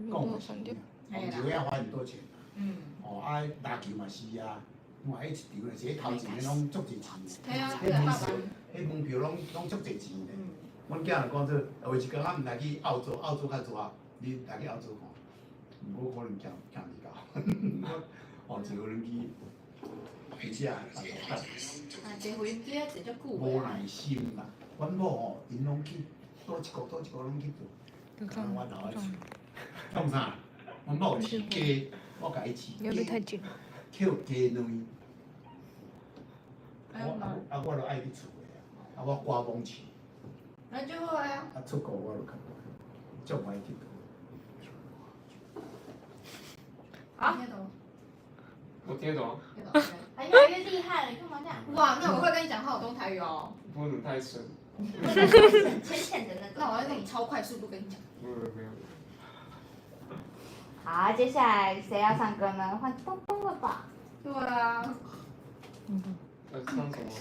講嘛是網球遐花很多錢。哦，啊，籃球嘛是啊，看彼一場就是彼頭前的攏足濟錢的，彼門票，彼門票攏足濟錢的。阮囝就講做，有一工咱毋來去澳洲，澳洲較熱，你來去澳洲看，毋過可能行行袂到。哦，坐無人機，飛車。啊，坐飛機啊，坐足久。無耐心啦，阮某吼，𪜶攏去，佗一國佗一國攏去做，阮老愛創啥？阮某飼雞，我共伊飼雞，抾雞卵。我啊我就愛佇厝的啊，我歌罔飼。那就好啊。啊，出國我就較足歹去。啊？我聽得懂。哎，越來越厲害了，你幹嘛這樣？哇，那我會跟你講話，我都台語哦。不能太深。淺淺的那種。那我要用超快速度跟你講。沒有沒有。好，接下來誰要唱歌呢？換東東了吧？對啊。要唱什麼？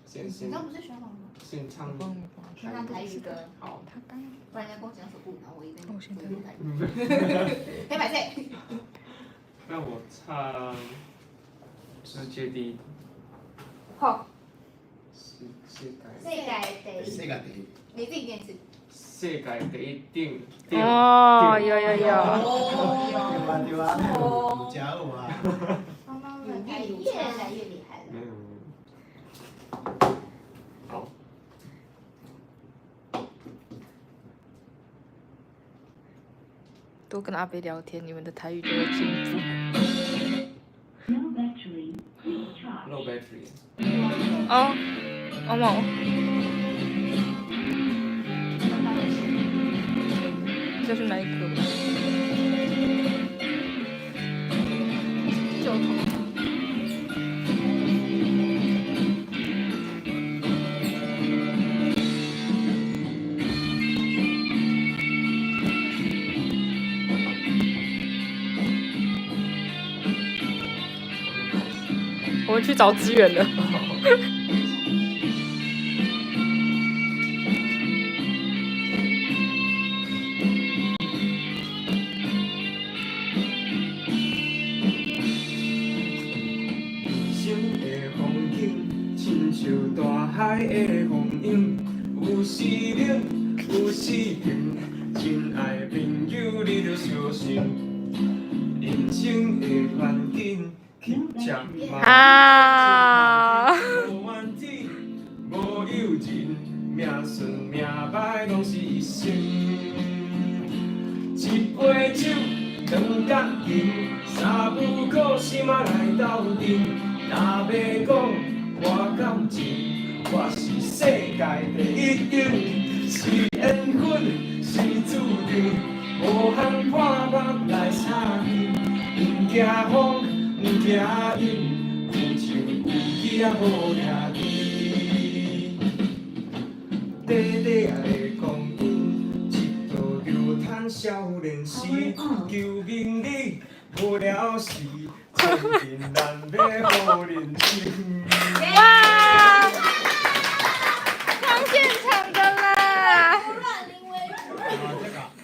先先。你剛不是選好了嗎？先唱。先唱台語歌。好。不然人家跟我講首國語，然後我一邊我一邊台語。黑白色。那我唱世界第一。好。世界。世界第一。世界第一。你自己念一次。世界第一頂。哦，有有有。對啊對啊，有真好啊。媽媽們台語越來越厲害了。沒有。好。多跟阿伯聊天，你們的台語就會進步。 Low battery。哦，阿毛。這是哪一個？舊頭。我們去找資源了。人生的風景，親像大海的風湧，有時冷，有時平。親愛朋友，你著小心。人生的環境，啊！無怨天，無尤人，命順命歹，攏是一生。一杯酒，兩角銀，三不五時嘛來鬥陣。若欲講我感情，我是世界第一等，是緣分，是注定，無通破目來相見，毋驚風，毋驚雨，有情有義仔好兄弟。短短的光陰，這佗著趁少年時，求名利無聊時，千金難買好人生。哇！唱現場的啦！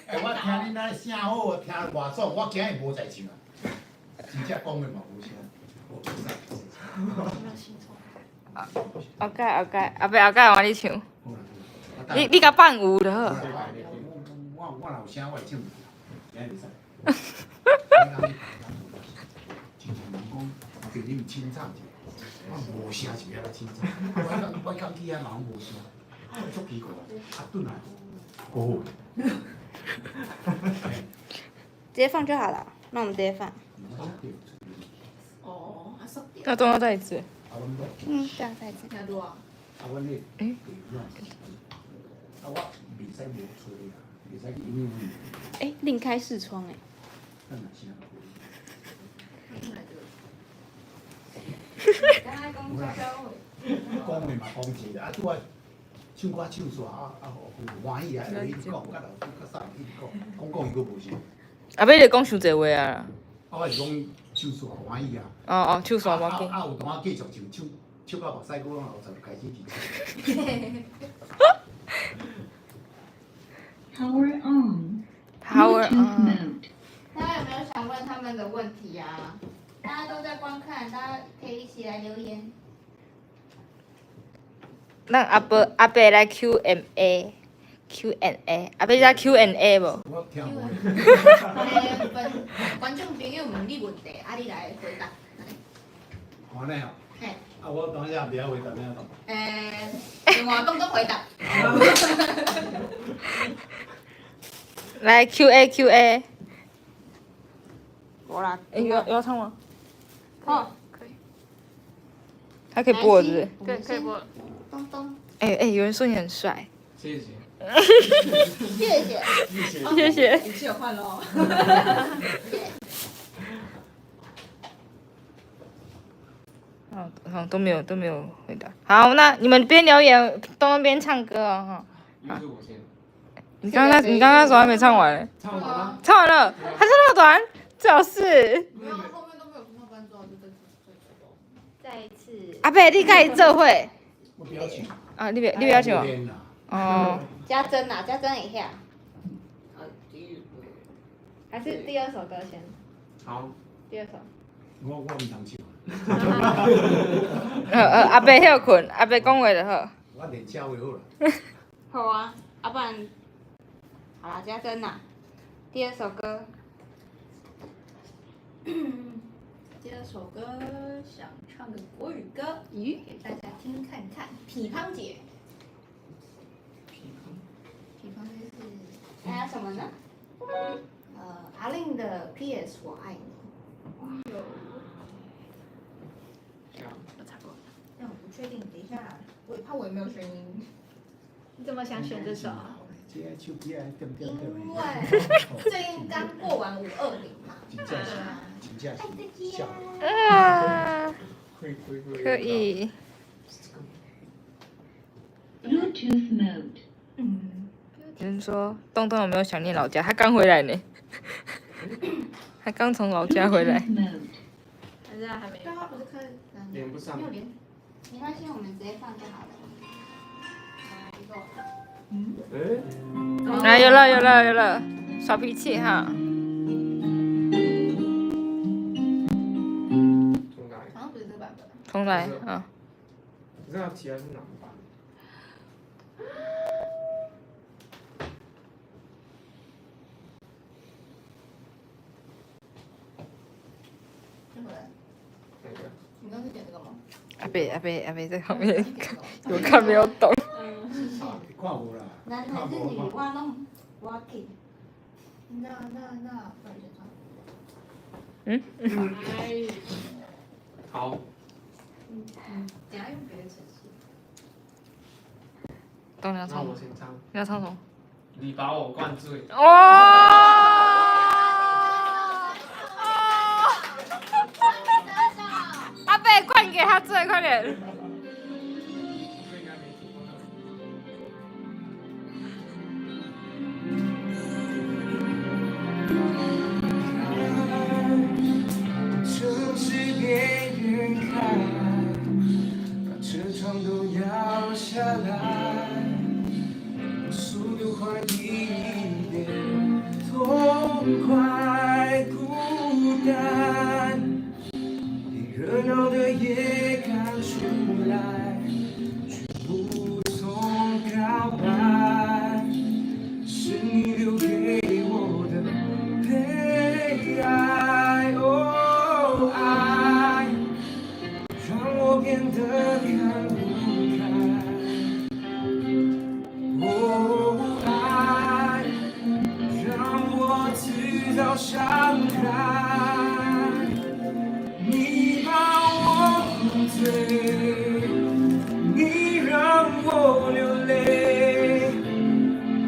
欸，我聽恁那聲好，聽偌爽，我今日無在唱啊。真正講的嘛無聲，無袂使。後蓋後蓋，阿伯後蓋換你唱。你共伴舞就好。我若有聲，我會唱，今日袂使。親像人講，叫你們清唱者，我無聲是欲按怎清唱？我剛去遐嘛攏無聲，足奇怪，啊，轉來，哦。直接放就好了，那我們直接放。哦，啊，縮那都要再一次。嗯，對啊，再一次。聽多啊。欸。欸，另開視窗欸。講的嘛講濟啦，啊，拄仔唱歌唱煞啊啊，歡喜啊，一直講，甲老師較啥一直講，講講伊閣無聲。阿伯，你講傷濟話啊！啊，我是講唱煞歡喜啊。哦哦，唱煞無要緊。啊，有當仔繼續唱，唱唱到目屎擱攏流就開始去唱。 Power on. Power Bluetooth on. mode. 們的問題啊。大家都在觀看，大家可以一起來留言。咱阿伯阿伯來 Q M A Q and A，阿伯知 Q and A 無？我聽無。觀眾朋友問你問題，啊，你來回答。按呢哦。嘿。啊，我當時也袂曉回答，欲按怎？另外當當回答。來 Q A Q A。無啦。欸，有要唱嗎？哦，可以。還可以播是不是？對，可以播。東東。欸欸，有人說你很帥。謝謝。謝謝。謝謝。語氣有換咯。好，好，都沒有都沒有回答。好，那你們邊留言，東東邊唱歌哦，哈。又是我先。你剛剛那首還沒唱完。唱完了。唱完了，還是那麼短，最好是。沒有，後面都沒有聽到伴奏，就再再一次。阿伯，你佮伊做伙？我不要唱。啊，你不要唱哦。加珍啊，加珍一下。還是第二首歌先。好。第二首。我毋通唱。阿伯歇睏，阿伯講話就好。我練車話好啦。好啊，啊不然，好啦，家珍啦，第二首歌。第二首歌想唱個國語歌，咦，給大家聽看看。匹芳姐。匹芳姐是還有什麼呢？阿令的 P.S. 我愛你。有。我查過。但我不確定，等一下，我也怕我也沒有聲音。你怎麼想選這首？因為最近剛過完520嘛。真正是，真正是笑。啊，可以。 Bluetooth mode。嗯。有人說東東有沒有想念老家？他剛回來呢。他剛從老家回來。還是還沒。對啊，不是開。連不上。沒有連。沒關係，我們直接放就好了。來一個。嗯。來，有了有了有了，耍脾氣哈。重來。好像不是這個版本。重來啊。你這個提的是哪個版？這個。哪個？你剛剛是點這個嗎？阿伯阿伯阿伯在旁邊有看沒有懂。看無啦。男還是女？我攏無要緊。那，不然就唱。嗯。好。等下用別的程式。東你要唱。那我先唱。你要唱什麼？你把我灌醉。哦！阿伯，灌給他醉，快點！城市邊緣開，把車窗都搖下來，速度快一點，痛快孤單，連熱鬧的也看出來，卻無從告白，是你留給我的悲哀，哦愛，讓我變得看不開，哦愛，讓我制造傷害，你把我灌醉，你讓我流淚，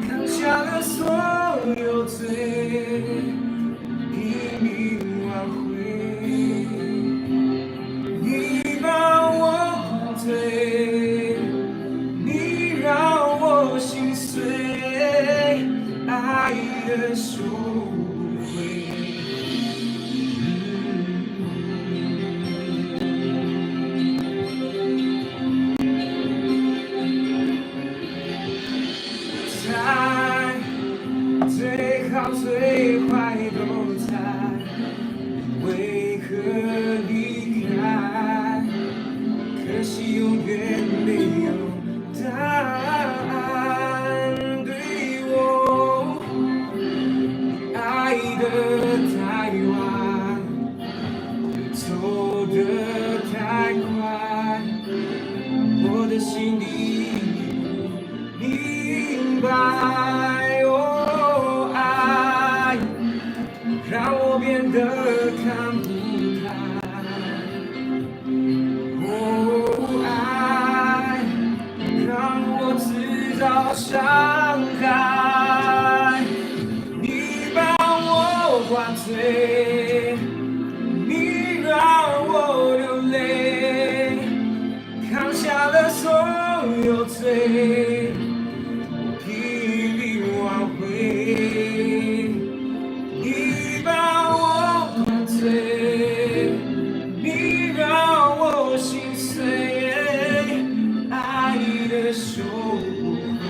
扛下了所有罪，拼命挽回。你把我灌醉，你讓我心碎，愛的收不回。在最好最壞來得太晚，又走得太快，我的心裡不明白。哦，愛讓我變得看不開。哦，愛讓我製造傷害。你把我灌醉，你讓我流淚，扛下了所有罪，拼命挽回。你把我灌醉，你讓我心碎，愛的收不回。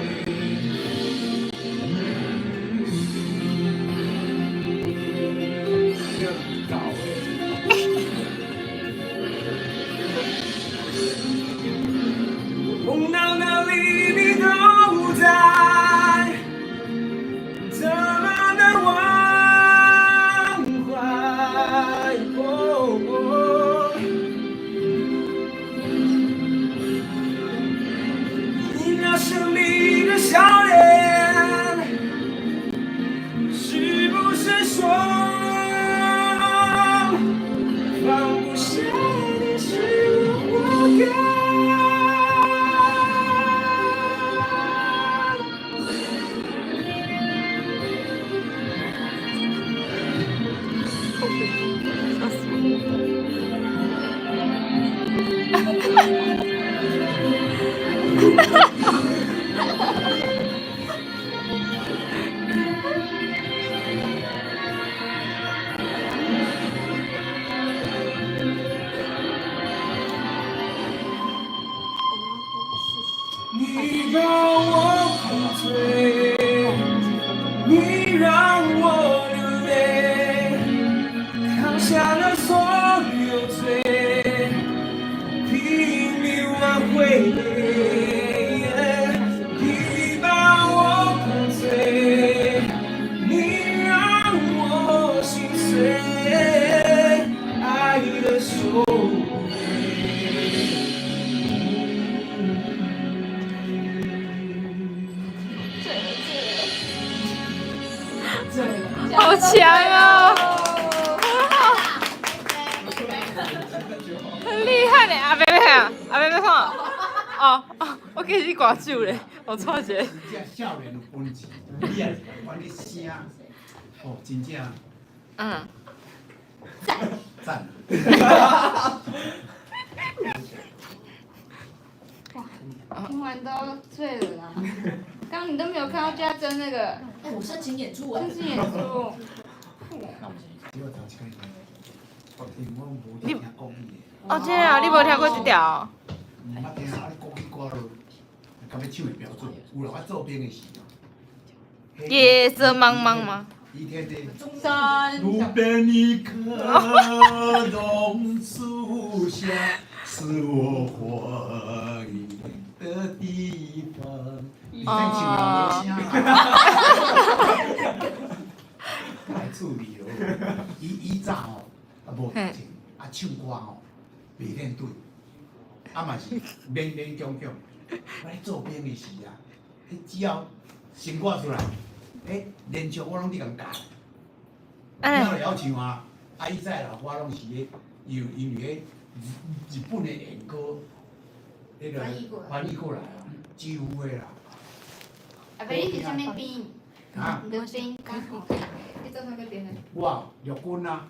這搞欸。夢到哪裡你都在，怎麼能忘懷？哦哦，你那神秘的笑臉，是不是說放不下你是我活該？你把我灌醉，你讓我流淚，扛下了所有罪，拼命挽回。你把我灌醉，你讓我心碎，愛的收不回。醉了醉了，好強哦！很厲害呢，阿伯欲啥？阿伯欲創？哦哦，我記得歌手咧，我錯一個。真正少年有本錢，你也是共款咧聲，哦，真正讚。聽完都醉了啦！剛剛你都沒有看到家珍那個哎，我申請演出哎真，是演出，只我頭一擺聽，我聽我無聽國語的，哦，真的啊，你無聽過這條？毋捌聽啊！你國語歌就敢欲唱的標準，有啦，我做兵的時候。夜色茫茫嗎？伊聽這中山路邊一棵榕樹下，是我回憶的地方。你在唱人無聲啦，來處理哦。伊以早吼，啊無讀冊，啊唱歌吼袂練對，啊嘛是勉勉強強。我咧做兵的時啊，彼只要成歌出來，欸，連續我攏佇共教。按呢了會曉唱啊！啊，以前老歌攏是彼，因為彼日本的演歌，彼個翻譯過來啊，幾乎的啦。阿伯你是啥物兵？啊？你的兵剛好。你做啥物兵的？我陸軍啊，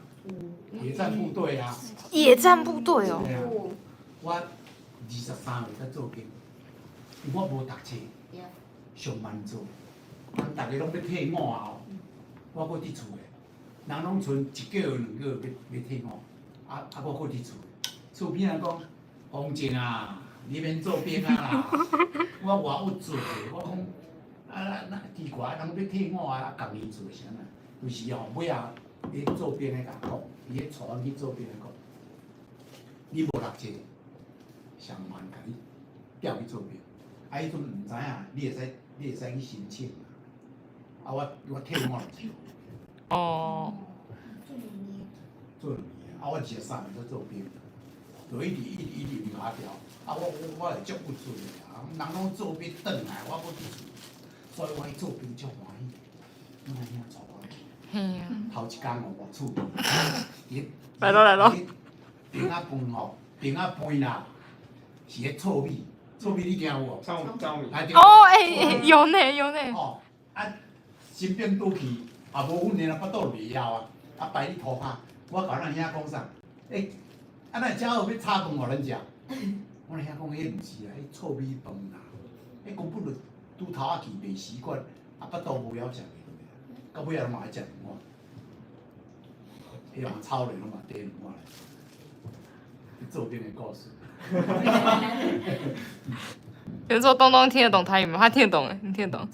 野戰部隊啊。野戰部隊哦。對啊。我23歲才做兵，因為我無讀冊，上慢做，人逐家攏欲退伍啊，我閣佇厝的。人攏賰一個月兩個月欲退伍，啊啊！我閣佇厝，厝邊人講：洪靜啊，你免做兵啊啦！我偌鬱卒的，我講啊那奇怪，人欲退伍啊，啊共伊做啥啊？就是吼，尾仔彼做兵的共講，伊咧帶阮去做兵的講，你無讀冊，上慢共你調去做兵。啊，彼陣毋知影，你會使去申請。啊，我退伍就。哦。我23年才做兵，就一直一直一直毋下调，啊，我会足郁卒的啊，人拢做兵转来，我阁伫厝，所以我去做兵足欢喜，阮阿兄带我去，嘿啊，头一工哦，我厝，伊来咯来咯，肠仔饭吼，肠仔饭啦，是彼糙米，糙米你听有无？糙糙米。啊对。哦，欸，有呢有呢。吼，啊，新兵拄去，也无训练啊，腹肚就袂枵啊，啊摆咧涂跤，我共咱兄讲啥？欸，啊，哪会遮好欲炒饭予咱食？我兄讲，彼毋是啦，彼糙米饭啦，彼根本就拄头仔去袂习惯，啊，腹肚无枵食袂落啊，到尾仔拢嘛爱食两碗，彼人炒咧拢嘛缀两碗来。做兵的故事。有人说东东听得懂台语吗？他听得懂，你听得懂？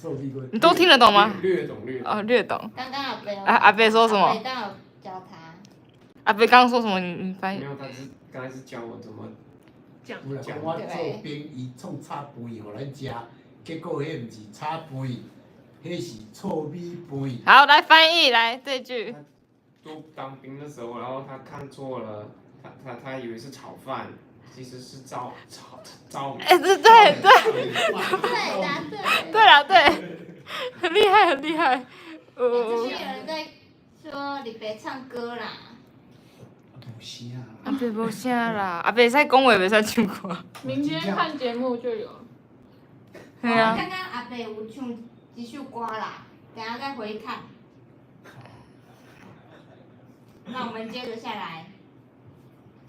你都听得懂吗？略懂略懂。哦，略懂。刚刚阿伯啊，阿伯说什么？阿伯刚有教他。阿伯刚刚说什么？你翻译。没有，他是刚才是教我怎么讲。有啦，讲我做兵，伊创炒饭予咱食，结果彼毋是炒饭，彼是糙米饭。好，来翻译来这句。都当兵的时候，然后他看错了，他以为是炒饭。其实是糙糙糙米。哎，对对对。对答对。对啦对，很厉害很厉害。这边有人在说你别唱歌啦。无声。阿伯无声啦，阿伯会使讲话，袂使唱歌。明天看节目就有。嘿啊。刚刚阿伯有唱一首歌啦，等下再回看。那我们接着下来，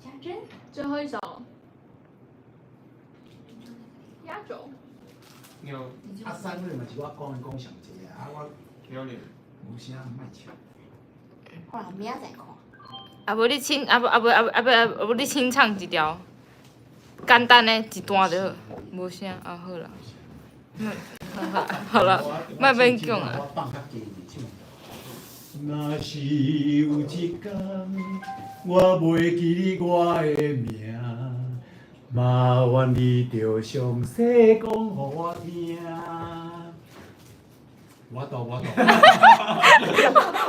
小珍，最后一首。压轴。啊，三月嘛是我讲的讲上济啊，啊我无声，莫唱。好啦，明仔再看。啊无你清，啊无啊无啊无啊无啊无你清唱一条，简单的一段就好，无声啊好啦。好了，莫勉强啊。若是有一天，我袂记得我的名，嘛愿你著详细讲予我听。我懂，我懂。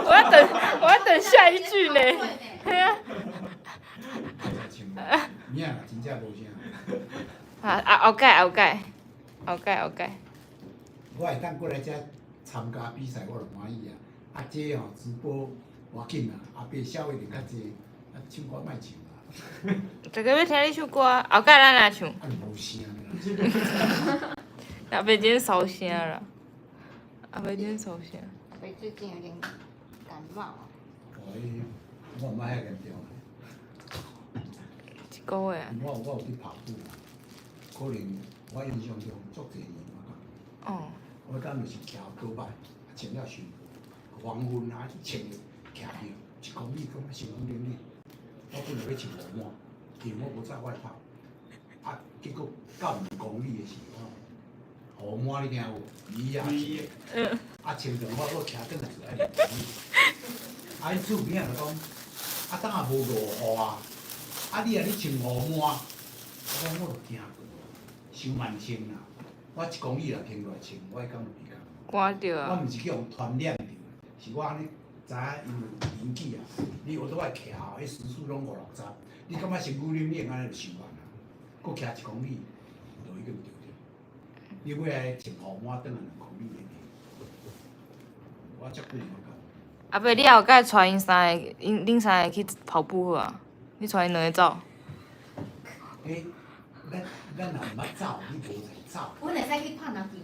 我要等，我要等下一句呢。嘿啊。有影真正无声。啊啊！后盖后盖，后盖后盖。我会当过来遮参加比赛，我就欢喜啊！啊，这吼直播无要紧啦，后壁痟一定较济，啊，唱歌莫唱啦。大家欲听你唱歌，后盖咱来唱。啊，无声啦。阿伯今天烧声啦。阿伯今天烧声。阿伯最近有点感冒啊。哦，我毋捌遐严重。一个月啊。我有去跑步，可能我印象中足济年我讲。哦。我敢就是骑倒摆，穿了伤黄昏啊，穿徛着一公里，感觉伤风冷冷。我本来欲穿雨衫，因为我无带外套。啊，结果到2公里的时候，雨衫你听有无？雨啊，啊穿着我阁骑转来就爱2公里。啊，𪜶厝边仔就讲，啊当也无落雨啊，啊你若咧穿雨衫，我讲我就惊过，伤慢穿啦。我一公里若停落来穿，我彼工就袂共。寒著啊！我毋是去予传染著，是我按呢知影因为年纪啊，你有倒爱徛，彼时速拢五六十，你感觉身躯冷冷按呢就伤慢啊，阁徛一公里，就已经著著。你尾仔穿雨衫转来2公里的，我遮久无讲。阿伯，你后盖带𪜶三个，𪜶三个去跑步好啊？你带𪜶两个走。欸，咱若毋捌走，你无在走。阮会使去拍篮球。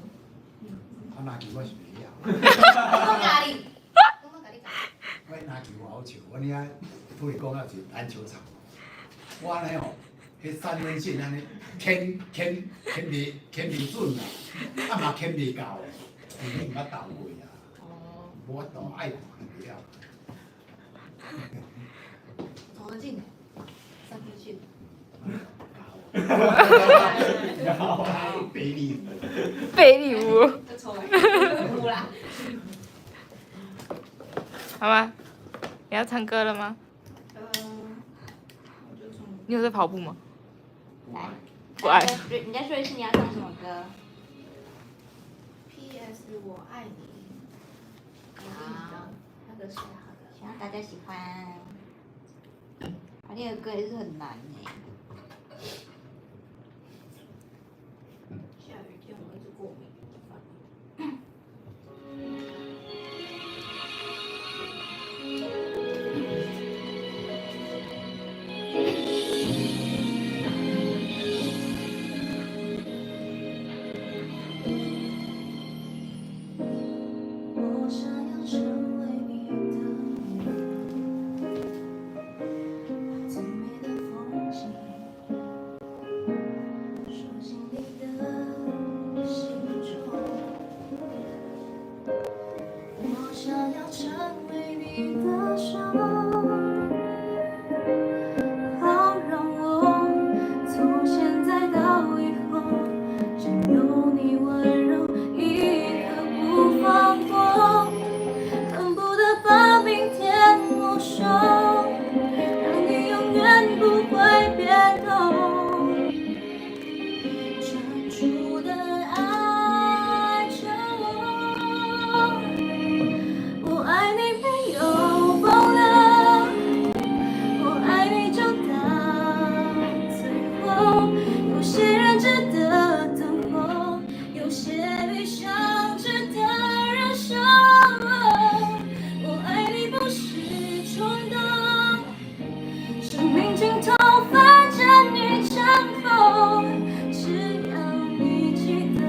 拍篮球我是袂晓。我教你，我教你教。我篮球好笑，阮遐土地公仔一个篮球场，我按呢吼，彼三分线按呢牵牵牵袂牵袂准啦，啊嘛牵袂到，因为毋捌斗过啊，无法度爱看就袂晓。投得进，三分线。贝利，贝利有。有啦。好吗？你要唱歌了吗？你有在跑步吗？不爱。你再说一次你要唱什么歌？P.S. 我爱你。好，那个是好的，希望大家喜欢。啊，你的歌也是很難呢。下雨天我一直過敏。我想要成為你的影，把最美的風景說進你的心中。我想要成為你的手，好讓我從現在到以後，佔有你溫柔，一刻不放過。恨不得把明天沒收，讓你永遠不會變動。專注的愛著我，我愛你沒有保留，我愛你就到最後。有些人值得等候，有些理想值得忍受。我愛你不是衝動，生命盡頭反正一場空，只要你記得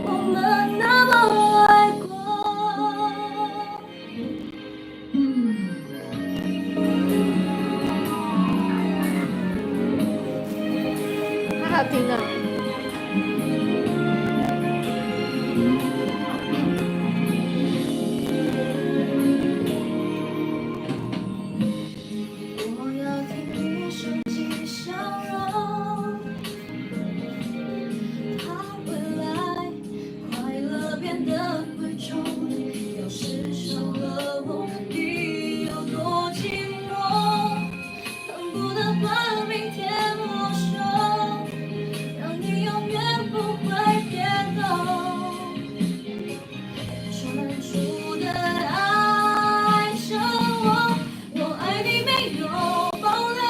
我們那麼愛過。好好聽哦。我要聽你收起笑容，怕未來快樂變得貴重。要是少了我，你有多寂寞？恨不得把明天沒收，讓你永遠不會變動。專注的愛著我，我愛你沒有保留，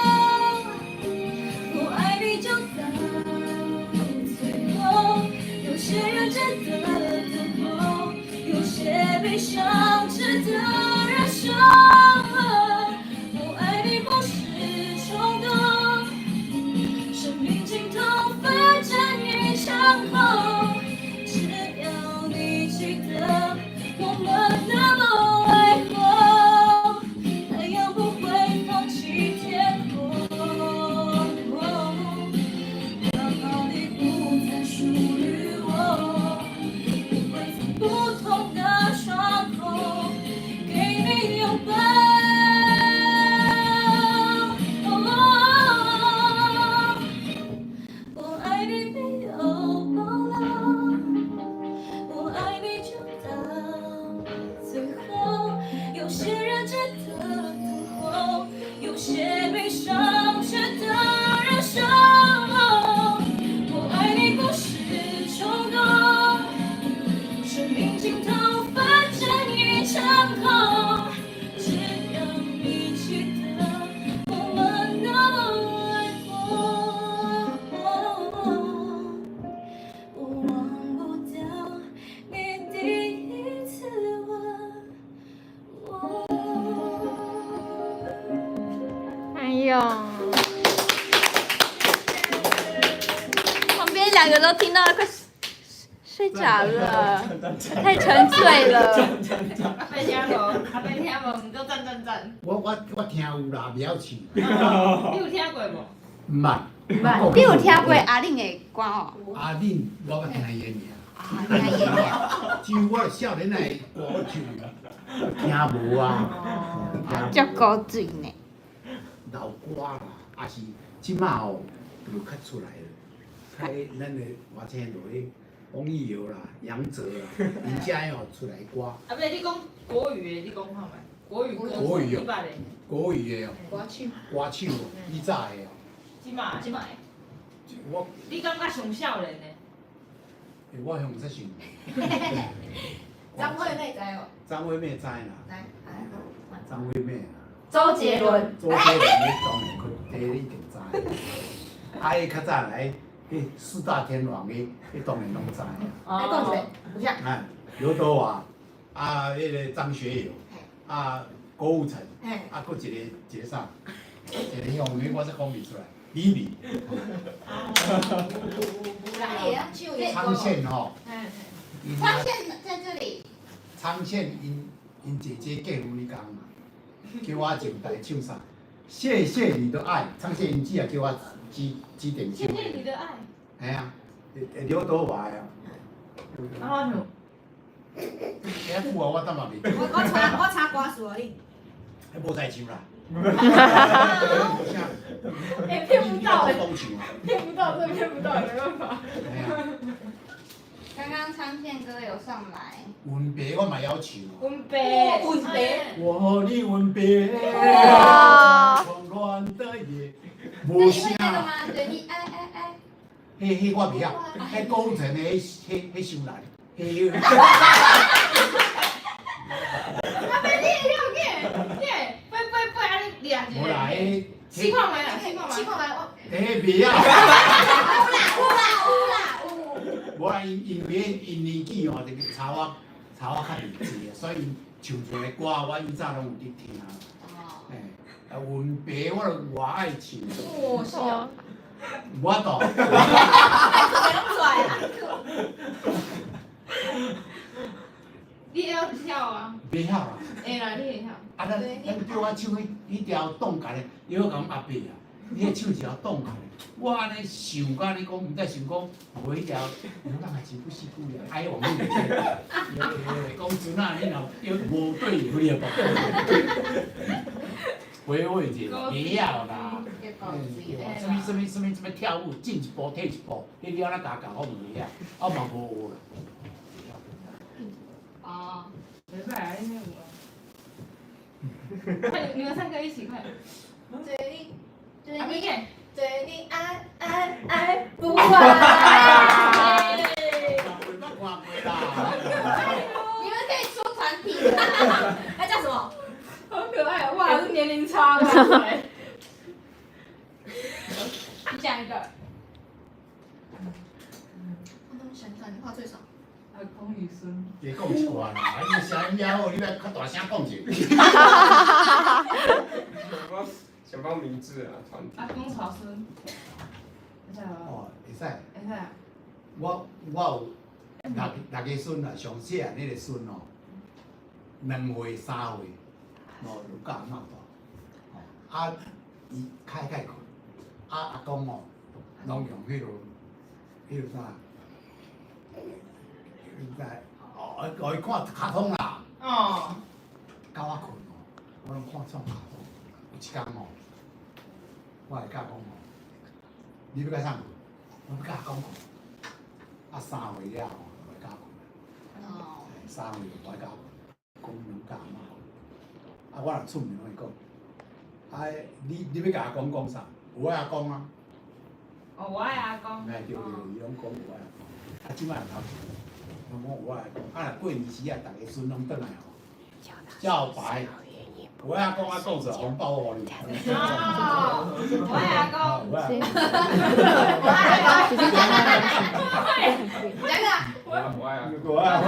我愛你就到最後。有些人值得等候，有些悲傷值得忍受。我愛你不是衝動，生命盡頭反正一場空，只要你記得我們那麼愛過，太陽不會放棄天空，哪怕你不再屬於我，我會從不同的窗口給你擁抱。我愛你沒有保留，我愛你就到最後。有些人值得等候，有些悲傷值得忍受。我愛你不是衝動，生命盡頭反正一場空，只要你記得我們那麼愛過。我忘不掉你第一次吻我。哎呦，旁邊兩個都聽到快睡著了，太沉醉了。阿伯聽無？阿伯聽無？毋過讚讚讚。我聽有啦，袂曉唱。你有聽過無？毋捌。你有聽過阿玲的歌哦？阿玲，我捌聽伊的名。啊，聽伊的名。只有我少年的歌我唱，聽無啊。足古錐呢。老歌啦，也是這馬哦，就較出來了。開咱的外星落去，王以瑤啦、楊哲啦，𪜶遮哦出來歌。阿伯，你講國語的，你講看覓？國語歌國語哦你捌的？國語的哦。歌手。歌手哦，以早的哦。這馬。這馬。我。你感覺上少年的？欸，我向說想。張惠妹知無？張惠妹知啦。知。張惠妹啦。周杰倫。周杰倫，你當然。你一定知。啊，伊較早來，彼四大天王的，彼當然攏知。來講一遍，有啥？啊，劉德華，啊，彼个張學友，啊，郭富城，啊，閣一個一個啥？一個向名我才講袂出來，李敏。昌憲吼。昌憲在這裡。昌憲𪜶𪜶姐姐結婚彼工嘛，叫我上台唱啥？謝謝你的愛，昌憲𪜶姊也叫我指指定唱。謝謝你的愛。嘿啊，劉德華的。啊，我唱。遐久啊，我淡嘛袂。我唱歌詞予你。彼無在唱啦。欸，騙不到欸，騙不到，真的騙不到，沒辦法。剛剛昌憲哥有上來。吻別我嘛曉唱。吻別。吻別。我和你吻別。狂亂的夜。無聲。對你愛愛愛。彼彼我袂曉，彼郭富城的彼彼傷難，彼。阿伯，你會曉嘅？你會背背背，啊你掠一無啦，彼。試看覓啦，試看覓。試看覓我。欸，袂曉。有啦有啦有啦有。無啦，𪜶因為𪜶年紀吼，就是差我較袂濟，所以𪜶唱出來歌，我以早攏有佇聽。欸，啊，吻別我就偌愛唱。哦，是哦。無法度。你會曉跳啊？袂曉啦。會啦，你會曉。啊，咱叫我唱彼彼條動感的，伊閣共阿伯啊，你彼唱一條動感的，我按呢想甲你講，毋知想講無彼條，伊講咱也真不死久了，愛往你講孫仔，你若對無對你也無回味者，袂曉啦。啥物啥物啥物啥物跳舞，進一步退一步，你按怎教教我毋會曉，我嘛無學啦。哦。袂歹啊，應該有啊。快，你們三個一起快。對你，對阿你，伯，對你愛愛愛不完。你們可以出團體的。那叫什麼？好可愛，哇，是年齡差吧？你講一個。我怎麼想出來？你話最少。阿公與孫。加講一寡啦，啊，你聲音也好，你欲較大聲講者。想幫名字啊，團體。阿公朝孫。哦，會使。會使。我有六個孫啦，上細漢彼個孫哦，2歲3歲，哦，有佮阿嬤住。哦，啊，伊較愛睏，啊阿公哦，攏用彼落啥？哦，予伊看卡通啦。哦。到我睏哦，我攏看創卡通。有一工哦，我會佮講哦，你欲佮啥睏？我欲佮阿公睏。啊，3歲了後，無愛佮睏。哦。 3歲無愛佮睏，講攏佮阿嬤睏。啊，我若出門攏會講，啊，你欲佮阿公講啥？有愛阿公啊。哦，我愛阿公。哎，對對，伊攏講有愛阿公。啊，這擺也頭一個，攏講有愛阿公。啊，若過年時啊，逐个孫攏轉來吼，叫白。我阿公阿公是紅包予你。哦，我愛阿公。我愛阿公。我愛阿公。我愛阿公。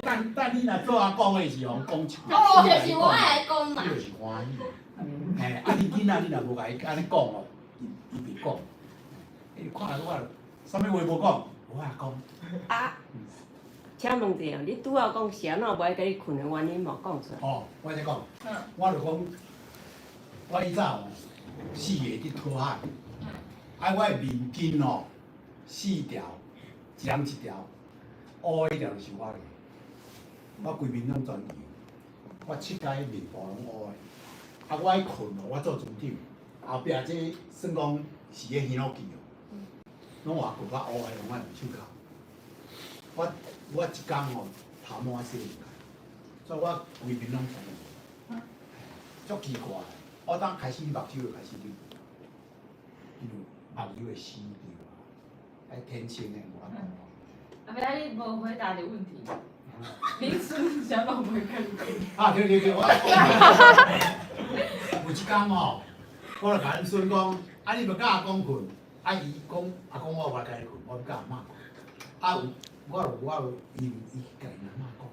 等等，你若做阿公的時候，講一句。哦，就是我愛阿公嘛。你就是歡喜。嘿，啊，你囡仔你若無共伊按呢講哦，伊袂講。伊看我，啥物話無講，我阿公。啊，請問者，你拄仔講是按怎無愛共你睏的原因無講出來？哦，我再講，我就講，我以早哦，4月佇討海，啊，我的面巾哦，4條，一人一條，烏的彼條就是我的，我規面攏全油，我七擺面部攏烏的，啊，我愛睏哦，我做船長，後壁這算講是彼耳朵機哦，攏活閣較烏的，攏愛用手銬。我一工吼頭毛愛洗兩擺，所以我規面攏全油，足奇怪的。我當開始目睭就開始流，因為目油會死掉啊，愛天生的無法度。阿伯，你無回答的問題。你孫啥攏袂共你睏？啊對對對，我有有一工吼，我就共阮孙讲，啊你欲佮阿公睏，啊伊讲阿公我無愛共你睏，我欲佮阿嬤睏。啊有，我就我就伊伊共𪜶阿嬤講，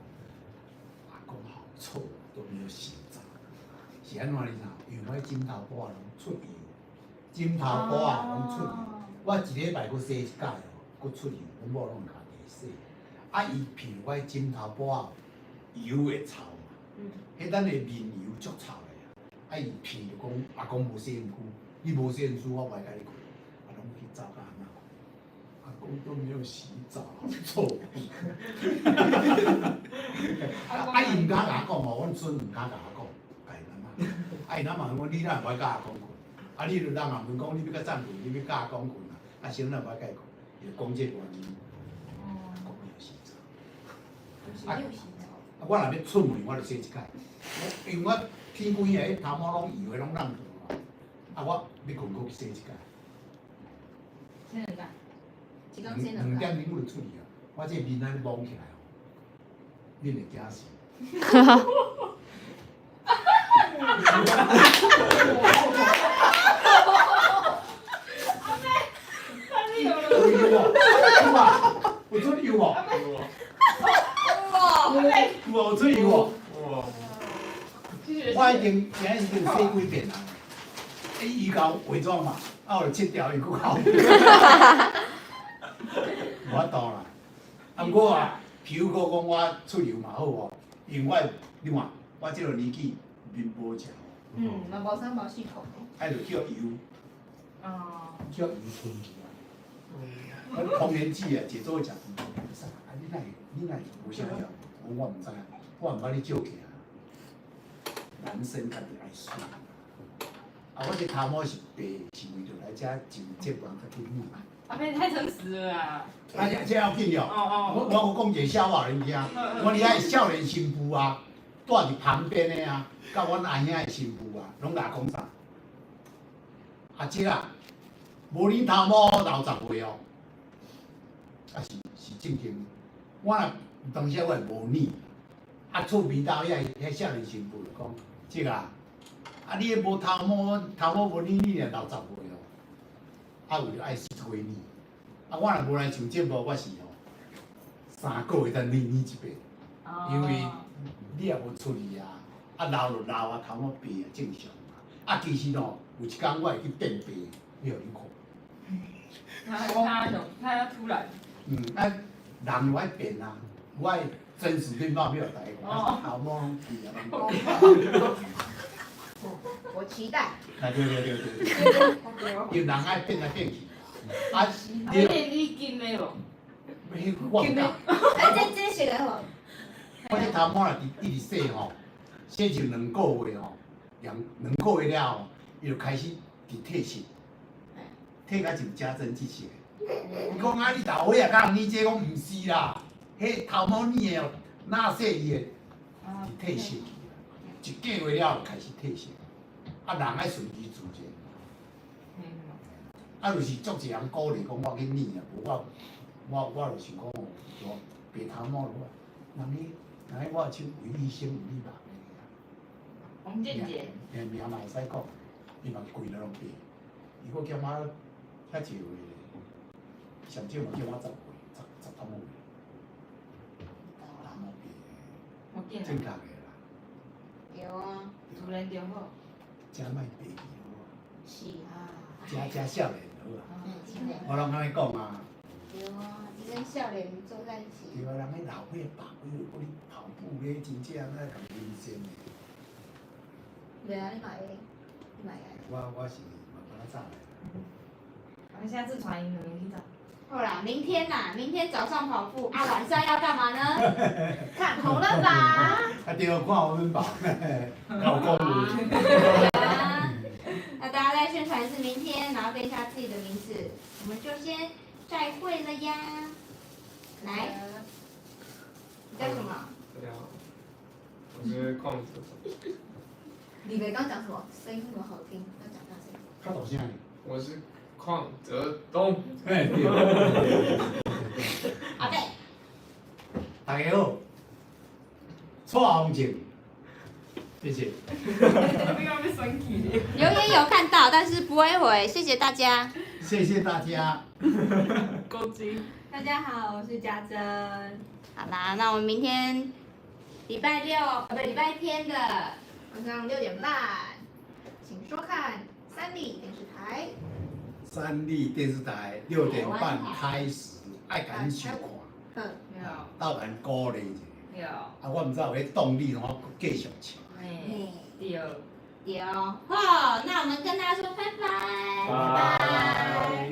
阿公好臭，都沒有洗澡。是按怎你知？因為我枕頭布仔攏出油，枕頭布仔攏出油。我一禮拜閣洗一擺哦，閣出油，阮某攏會家己洗。啊，伊鼻我枕頭布仔油會臭嘛，彼等的面油足臭的啊。啊，伊鼻就講阿公無洗身軀，你無洗身軀，我無愛共你睏。啊，攏去走共阿嬤睏。阿公都沒有洗澡，好臭。啊，伊毋敢共我講哦，阮孫毋敢共我講，共𪜶阿嬤。啊，𪜶阿嬤講你哪會無愛佮阿公睏？啊，你就人也問講你欲佮怎睏？你欲佮阿公睏啊？啊，啥人無愛共伊睏？伊就講這個原因。阿公沒有洗澡。不是沒有洗澡。啊，我若欲出門，我就洗一擺。我因為我天規個彼頭毛攏油的攏挵著啊。啊，我欲睏閣去洗一擺。洗兩擺。一工洗兩擺。兩點鐘我就出去啊！我這面按呢摸起來哦，恁會驚死。有油無？有啊，有出油無？有無？有出油無？我已經今日已經洗幾遍啦。伊伊共化妝嘛，啊，我就切掉伊閣哭。無法度啦。啊，毋過啊，皮膚科講我出油嘛好哦，因為我你看我這個年紀面無食。嗯，嘛無三無四口。愛就叫油。哦。叫油吞去啊。我童年姊啊，坐做伙食飯，啊，你哪會你哪會無啥曉？我講我毋知，我毋捌咧照鏡。男生家己愛媠。啊，我這頭毛是白，是為著來遮上節目才去染。阿伯你太誠實了啦！啊，這這要緊哦。我我閣講一個笑話恁聽。我佇遐少年新婦啊，住佇旁邊的啊，佮阮阿兄的新婦啊，攏共講啥？阿姐啊，無染頭毛老十歲哦。啊是是正經。我若當時我會無染，啊厝邊兜遐遐少年新婦就講，姐啊，啊你彼無頭毛，頭毛無染，你若老十歲哦。啊，為著愛死幾年，啊，我若無來上節目，我是吼3個月才染染一遍，因為你也無出去啊，啊老就老啊，頭毛白啊正常啊。啊，其實吼，有一工我會去變白，你予恁看。他他要突然。嗯，啊，人有愛變啊，我的真實面貌欲予大家看，頭毛攏變啊。我期待。啊對對對對，因為人愛變來變去，啊，你你金的無？我毋敢。啊，這這是個吼。我這頭毛若一直洗吼，洗上兩個月吼，兩兩個月了後，伊就開始佇褪色，褪甲像家珍這色。伊講啊，你老歲仔佮人染這個，講毋是啦，彼頭毛染的哦，哪洗伊會佇褪色去啊？一個月了後開始褪色。啊，人愛順其自然。啊，就是足濟人鼓勵講我去染啊，無我我我就想講哦，白頭毛就好。人咧，人咧，我手為醫生有理髮的。王健傑。名名嘛會使講，伊嘛規个攏白。伊閣減我遐濟歲咧，上少嘛減我10歲，十十通歲。頭毛白，正確的啦。對啊。自然就好。食莫白去好啊。是啊。食食少年好啊。我攏按呢講啊。對啊，你跟少年坐在一起。對啊，人彼老歲百歲，閣咧跑步咧，真正愛共人生的。袂啊，你嘛會，你嘛會。我我是嘛敢若早來。我們下次傳你們去找。好啦，明天啦，明天早上跑步啊，晚上要幹嘛呢？看紅了吧？啊對，看紅了吧，老公。那大家再宣傳一次明天，然後背一下自己的名字，我們就先再會了呀。來，你叫什麼？大家好，我是鄺哲。李雷剛講什麼？聲音那麼好聽，要講大聲。較大聲。我是鄺哲東。哎對。阿伯。大家好，蔡宏正，謝謝。留言有看到，但是不會回，謝謝大家。謝謝大家。大家好，我是家珍。好啦，那我們明天禮拜六，不，禮拜天的晚上6點半，請收看三立電視台。三立電視台6點半開始，愛共恁收看，鬥共鼓勵一下。啊，我毋知有彼動力，我繼續唱。對。對，好，那我們跟大家說拜拜。拜。